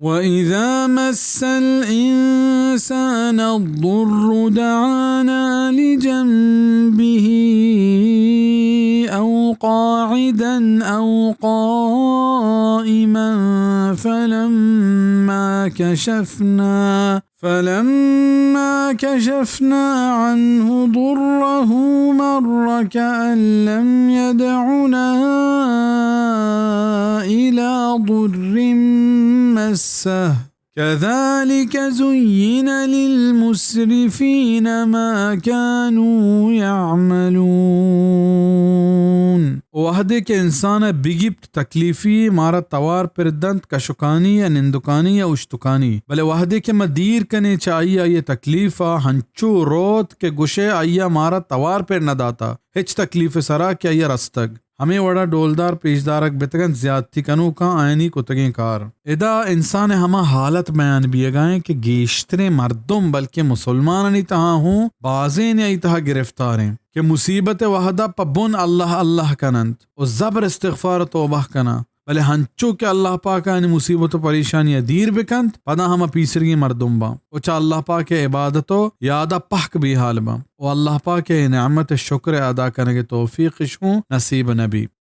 وإذا مس الإنسان الضر دعانا لجنبه أو قاعدا أو قائما فلما كشفنا، فلما كشفنا عنه ضره مر كأن لم يدعنا إلى ضر مسه كذلك زين للمسرفين ما كانوا يعملون۔ وہدے کہ انسان ء بگیپت تکلیفی مارا توار پر دنت، کشکانی یا نندکانی یا اشتکانی، بلے وہدے کہ ما دیر کنیں چہ آئی، آئی تکلیف ء ہنچو روت کہ گشے آئی ء مارا توار پر نہ داتا، ہچ تکلیف سرا کہ آئی ء رستگ۔ ہمے وڑا ڈولدار پیشدارگ بتگنت زیادتی کنوکاں آیانی کتگیں کار۔ ادا انسان ء ہما حالت بیان بیگائیں کہ گیشتریں مردم بلکہ مسلمانانی تہا ہوں بازین آئی تہا گرفتاریں کہ مصیبت ء وہدا پہ بن اللہ اللہ کننت و زبر استغفار و توبہ کناں، بلے ہنچو کہ اللہ پاک آنی مصیبت و پریشانی ء دیر بکنت، پدا ہما پیسرگیں مردم باں و چہ اللہ پاک ء عبادت و یادا پہک بے حال باں و اللہ پاک ء نعمت ء شکر ء ادا کنگ ء توفیق اشوں نصیب نہ بی۔